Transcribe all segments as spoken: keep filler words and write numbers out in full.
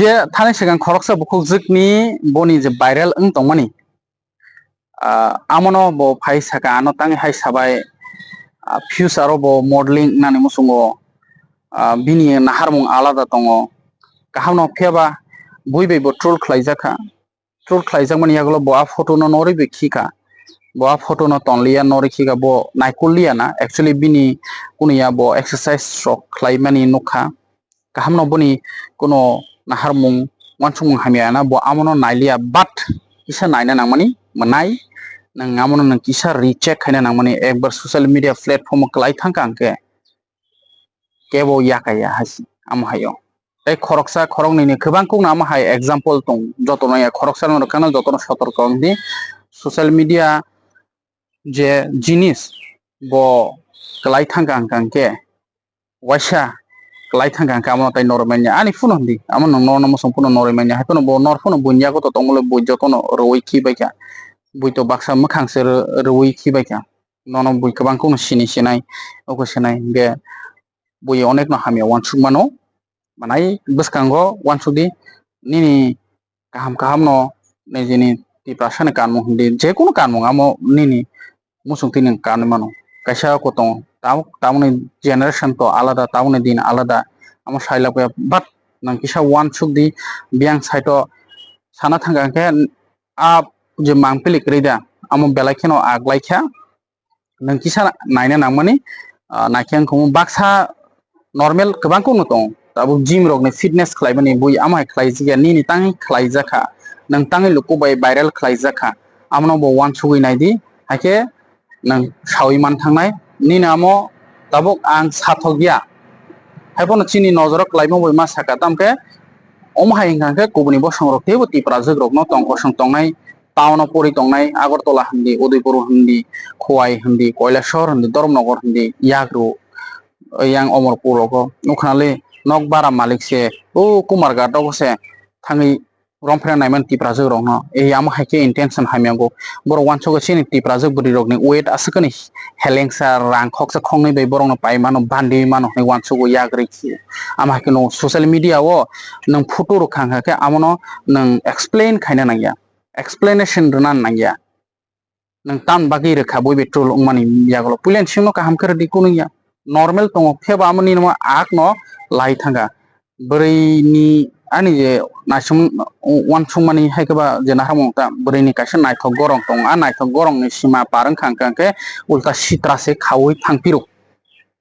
Thani swkang khoroksa bukhuk jwkni boni je viral wng tongmani, ah, amono bo phai saka, ano tangwi hai sabai, ah, future o bo modeling wngnani muchungo, ah, bini naharmung alada tongo. Kahamno phiyaba bui bai bo troll khlaijakha. Troll khlaijakmani yagulo bo a photo no norwi bai khika. Bo a photo no tonliya, norwi khika, bo naikolliya na. Actually bini kunu ya bo exercise rok khlaimani nukha. Kahamno boni kuno naharmung, uansukmung hamya na, bo amono nailiya, but kisa naina nangmani mwnai, nwng amono nwng kisa recheck khaina nangmani, ekbar social media platform o kwlai thangkha hwnkhe kebo yakaya hai se, amo hai o. Tei khoroksa khoroknwi ni kwbang kokno amo hai example tong, jotono ya khoroksa no rwkha no jotono sotorko wng di, social media je jinis bo kwlai thangkha hwnkha hwnkhe, waisa kwlai thangkha hwnkhe amo tai norwi manya. Ani phone hindi, amo nwng nono muchung phone norwi manya. Hai phano bo nor phone buini yago to tongmole bui jotono rwi khibaikha. Bui to baksa mwkhang se rw-, rwi khibaikha. Nono bui kwbang kokno sini sinai, oko sinai. Hwnkhe bui onekno hamya uansuk mano. Manai bwskango uansuk di, nini kaham kaham no nijini Tiprasa ni kanmung hindi, je kunu kanmung amo nini muchung twi nwng kanwi mano. Kaisa kotong tabuk, tabukni generation to alada, tabukni din alada, amo sailak ya, but nwng kisa uansuk di, biyang side o sana thangkha hwnkhe a je mangpili kwrwi da, amo belai kheno aglai kha. Nwng kisa naina nangmani, ah, naikhe wngkha baksa normal kwbang kokno tongo. Tabuk gym rokni fitness khlaimani bui amo hai khlaijakya, nini tangwi khlaijakha, nwng tangwi luku bai viral khlaijakha, amono bo uansugwi naidi, haikhe nwng sawi manthangnai, nini amo tabuk ang sathokya, haiphano chini nojoro kwlaima bai ma saka, tamkhe omo hai wngkha khe kubuni bosongrok teibo Tiprajwk rokno tong kosong tongnai, town o pori tongnai, Agartala hindi, Udaipur hindi, Khowai hindi, Kailasahar hindi, Dharmanagar hindi, Yagru, yang Omorpur rogo, nukhanali nok bara malik se, o Kumarghat rogo se thangwi romphre naimani Tiprajwk rokno, ei amo hai khe intention hamya go. Borok uansukha chini Tiprajwk bwrwi rokni weight aswk ani helengsa rang khoksa khoknwi bai borokno pai mano, bandi mano hinwi uansukgo yagrwi khe. Amo hai kheno social media o nwng photo rwkha hwnkha khe amono nwng explain khaina nangya, explanation rwna nangya. Nwng tamni bagwi rwkha bui bai troll wngmani yagulo? Puila ni simi no kaham khe rwdi, kunu ya. Normal tongo, phiyaba amo nini mo ak no lai thangkha. Bwrwi ni ani je naising uansukmani hai khe ba je naharmung ta bwrwi ni kaisa naithok gorong tongo. A naithok gorong ni sima par wngkha hwnkha hwnkhe ulta sitra se khaui thang phiro.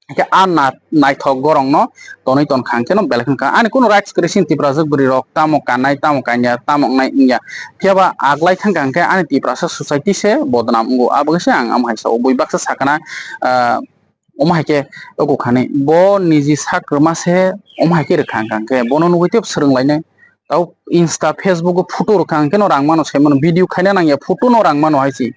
Hwnkhe a na-, naithok gorongno tonwi tonkha hwnkhe no belai kheno wngkha. Ani kunu rights kwrwi sini Tiprajwk bwrwi rok tamo kannai, tamo kanya, tamo wngnai wngya. Phiyaba aglai thangkha hwnkhe ani Tiprasa society se bodnam wngo. Abo khe se ang amo hai sao. Bui baksa sakana, ah, omo hai khe ogo khani. Bo niji sak rwma se omo hai khe rwkha hwnkha hwnkhe bono nugui tei swrwng lainai. Tao Insta, Facebook o photo rwkha hwnkhe no rang mano sai mano. Video khaina nangya, photo no rang mano hai se.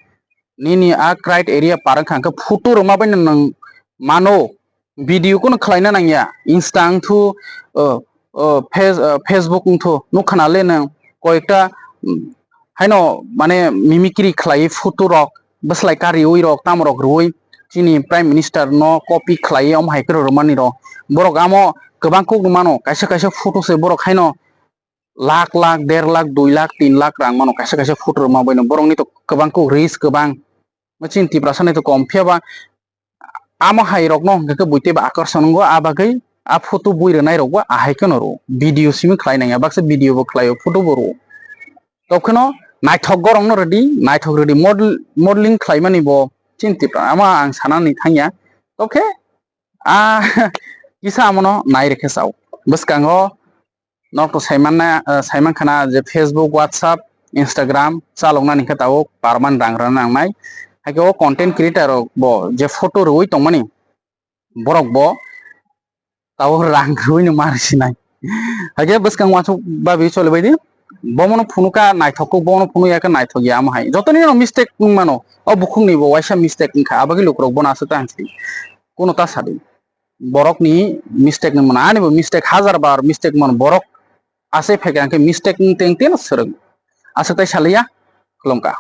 Nini a criteria par wngkha hwnkhe photo rwma bai no nwng mano, video kunu khlaina nangya, Insta wngthu, o, o, Face-, o, Facebook wngthu, nukha nale nwng koyekta, mm, haino mane mimicry khlaiwi photo rok, bwslai kariwi rok, tamo rok rwui chini Prime Minister no copy khlaiwi omo hai khe rwrwmani rok. Borok amo kwbang kuk rwmano, kaisa kaisa photo se borok haino lakh lakh, der lakh, dui lakh, tin lakh rang mano kaisa kaisa photo rwma bai no. Borok ni to kwbang kuk reach kwbang. Chini Tiprasa ni to kom, phiya ba amo hai rok no hwnkhe bui tei ba akorson wngo, a bagwi a photo bui rwnai rok bo ahai kheno rwo. Video simi khlai nangya, baksa video bo khlaio, photo bo rwo. Tokhe no naithok gorok no rwdi, naithok rwdi, model-, modeling khlai mani bo chini Tipra, amo ang sana ni thangya. Tokhe a kisa amo no nai rwkhe sao. Bwskango Nok to saimanna, eh, saimankha na je Facebook, WhatsApp, Instagram chaloknani khe tabuk permanent rang rwna nangnai. Haikhe o content creator rok bo je photo rwui tongmani, borok bo tabuk rang rwui no ma rwsinai. Haikhe bwskang uansuk babi cholibaidi. Bomono phunukha naithok kuk, bomono phunukya khe naithok ya, amo hai. Jotoni no mistake wng mano. O bukhukni bo waisa mistake wngkha, abagwi lukurok bono aswk ta hinwi. Kuno ta sadi. Borokni mistake ni mano, ani bo mistake, hajar bar mistake mano borok. Aswk phaikha hwnkhe mistake wng teng teno swrwng. Aswk tai saliya, khulumkha.